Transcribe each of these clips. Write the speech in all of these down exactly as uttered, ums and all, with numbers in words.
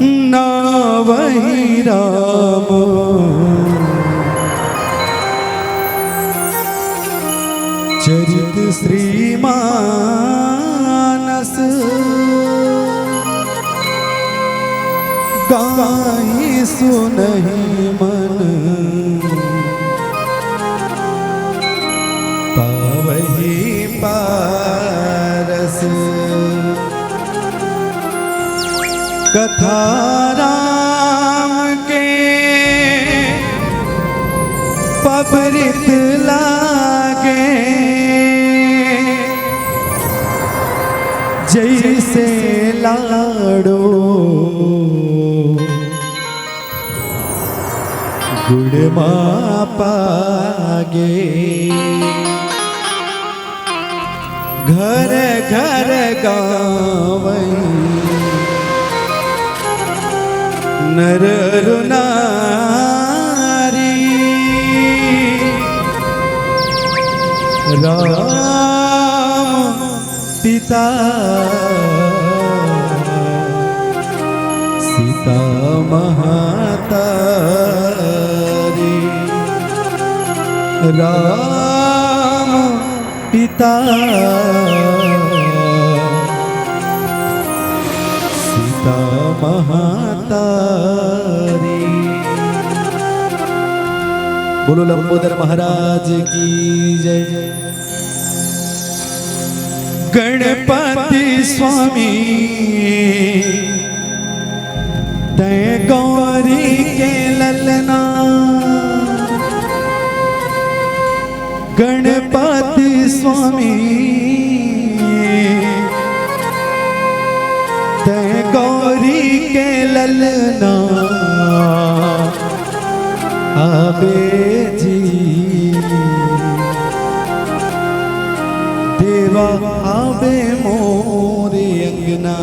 नावहि राम चरित श्रीमानस, गाहि सुनहि मन पावहि पारस। कथा राम के पबरित लागे, जइसे लाड़ो गुड़ मा पागे। घर घर गावई नर अरु नारी। राम पिता सीता महतारी। राम पिता सीता महतारी। बोलो लंबोदर महाराज की जय। गणपति स्वामी तैं गौरी के ललना। गणपति स्वामी तैं गौरी के ललना। आबे जी देवा आबे मोरे अंगना।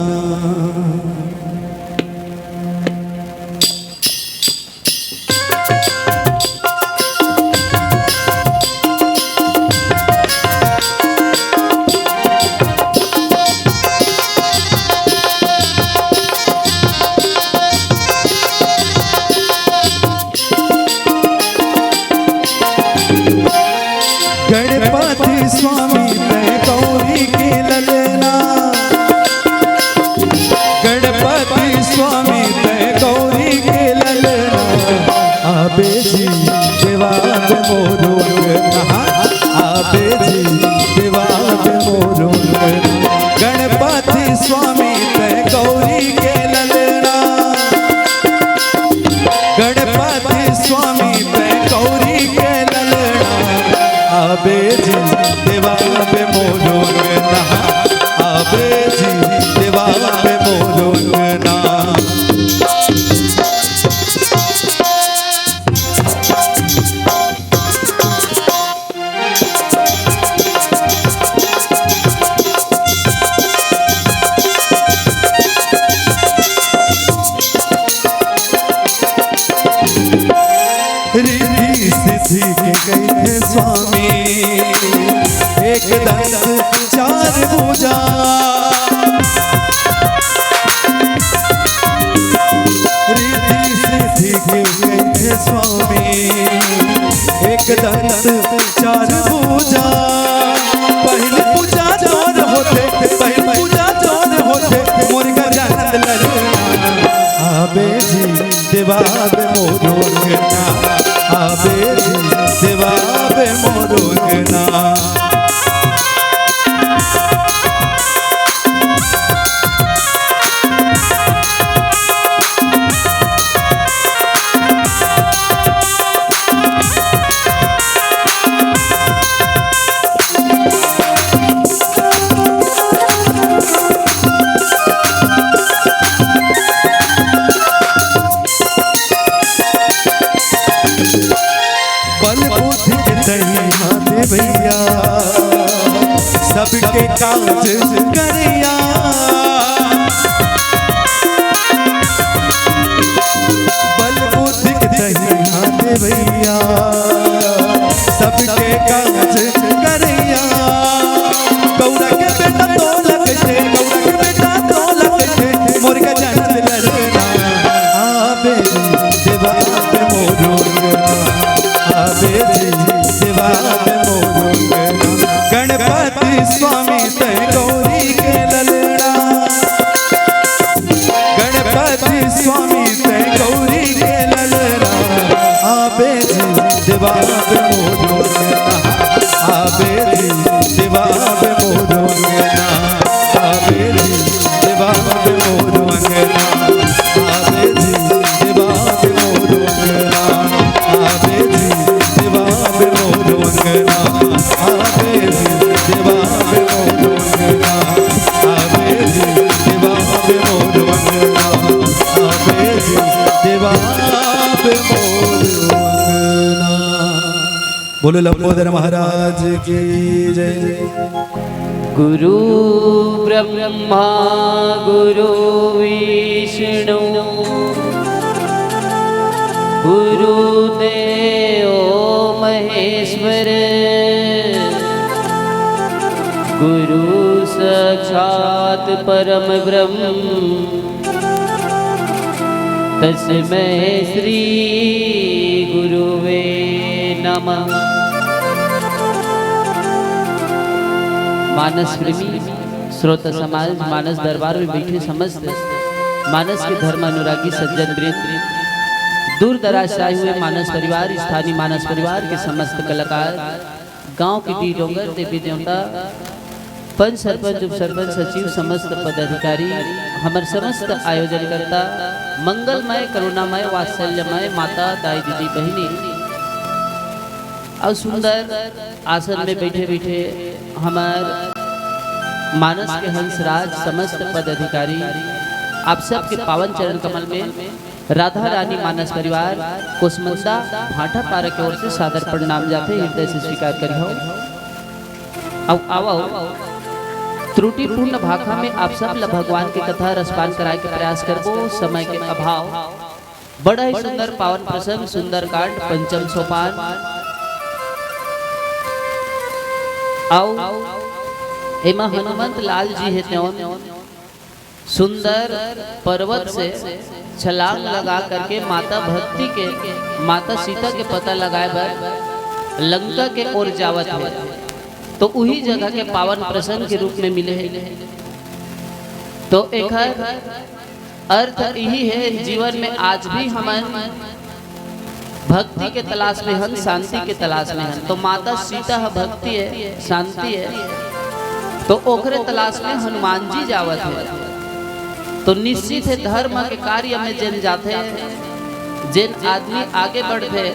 गणपति स्वामी तैं गौरी के ललना। गणपति स्वामी तैं गौरी के ललना। आबे जी देवा आबे मोरो अंगना। आबे जी देवा आबे मोरो अंगना। गणपति स्वामी तैं गौरी के ललना। गणपति स्वामी तैं गौरी के ललना। आबे जी देवा आबे मोरो अंगना। आबे जी देवा आबे मोरो अंगना। रिद्धि सिद्धि के कहिथे स्वामी, एक दंत चार भुजा। रिद्धि सिद्धि के कहिथे स्वामी, एक दंत चार भुजा। पहिली पूजा तोर होथे, पहिली पूजा तोर होथे, मोर गजानंद ललना। आबे जी देवा आबे मोरो अंगना। आबे जी देवा आबे मोरो अंगना। बल बुद्धि के तही हाथ भैया, सबके काज करिया। बल बुद्धि के तही हाथ भैया, सबके काज करिया। गौरा के बेटा तोला कहिथे, गौरा के बेटा तोला कहिथे, मोर गजानंद ललना। आबे मोर अंगना, आबे जी, देवा आबे मोर अंगना, आबे जी, देवा आबे मोर अंगना, आबे जी, देवा आबे मोर अंगना, आबे जी, देवा आबे मोर अंगना, आबे जी, देवा आबे मोर अंगना, आबे जी, देवा आबे मोर अंगना, आबे जी, देवा आबे मोर अंगना। बोलो लंबोदर महाराज की जय। गुरु ब्रह्मा गुरु विष्णु गुरु देव महेश्वर, गुरु साक्षात परम ब्रह्म, तस्मै श्री गुरुवे नमः। मानस प्रेमी श्रोता समाज, मानस दरबार में बैठे समस्त मानस के धर्म अनुरागी सज्जन वृंद, दूर दराज से आए हुए मानस परिवार, स्थानीय मानस परिवार के समस्त कलाकार, गांव के डीह डोंगर, देवी देवता, पंच सरपंच, उप सरपंच, सचिव, समस्त पदाधिकारी, हमर समस्त आयोजनकर्ता, मंगलमय, करुणामय, वात्सल्यमय माता, दाई, दीदी, बहिनी, अउ सुंदर आसन में बैठे बैठे हमर मानस के हंसराज, समस्त पदाधिकारी, आप सबके पावन चरण कमल में राधा रानी मानस परिवार कोसमंदा भाटापारा के ओर से सादर प्रणाम जाथे, हृदय से स्वीकार करिहव। अउ आवव, त्रुटिपूर्ण भाखा में आप सब ल भगवान के कथा रसपान कराए के प्रयास करबो, समय के अभाव। बड़ा ही सुंदर पावन प्रसंग, सुंदरकांड, पंचम सोपान। अउ एमा हनुमंत लाल जी हे, तेवन सुंदर पर्वत से छलांग लगा करके माता भक्ति के, माता सीता के पता लगाए बर लंका के ओर जावत हे। तो उही जगह के पावन प्रसंग के रूप में मिले हे। तो एकर अर्थ इही हे, जीवन में आज भी हमन भक्ति के तलाश में हन, शांति के तलाश में हन। तो माता सीता ह भक्ति हे, शांति हे, तो ओकरे तलाश में हनुमान जी जावत हे। तो निश्चित हे, धर्म के कार्य में जेन जाथे, जेन आदमी आगे बढ़थे,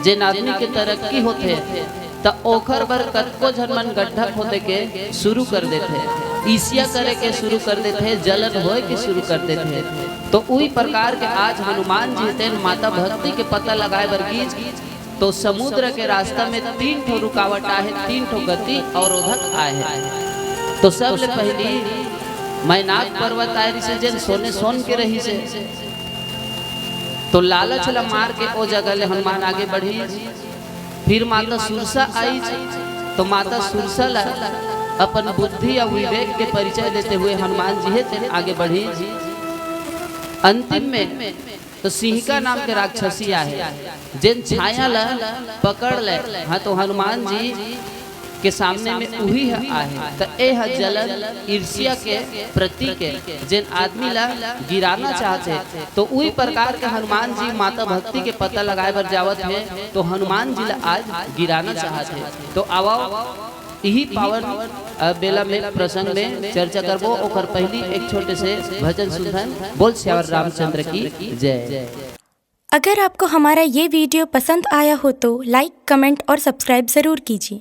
जेन आदमी के तरक्की होथे, त ओखर बर कतको झन मन गड्ढा खोदे के शुरू कर देथे, ईर्ष्या करे के शुरू कर देथे, जलन होए के शुरू कर देथे। तो उही प्रकार के आज हनुमान जी तेन माता भक्ति के पता लगाए बर गीस, तो समुद्र के रास्ता में तीन ठो रुकावट आहे, तीन ठो गति अवरोधक आहे। तो सबले पहिली मैनाक पर्वत आए रिहिसे, जेन सोने सोन के रहिसे, तो लालच ला मार के ओ जगह ले हनुमान आगे बढ़िस। फिर माता सुरसा आइस, तो माता सुरसा ला अपन बुद्धि या विवेक के परिचय देते हुए हनुमान जी हे तेन आगे बढ़िस। अंतिम में तो सिंहिका नाम के राक्षसी आहे, जेन छाया ला पकड़ ले। हाँ, तो हनुमान जी के सामने में उही ह आहे। त ए ह जलन, ईर्ष्या के प्रतीक हे। जेन आदमी ला गिराना चाहत हे, तो उही प्रकार के हनुमान जी माता भक्ति के पता लगाए बर जावत हे, तो हनुमान जी ला आज गिराना चाहत हे। तो आवव, इही पावन, अ, बेला में, प्रसंग में चर्चा करबो। ओकर पहिली एक छोटे से भजन सुनथन। बोल सियावर रामचंद्र की जय। अगर आपको हमारा ये वीडियो पसंद आया हो तो लाइक, कमेंट और सब्सक्राइब ज़रूर कीजिए।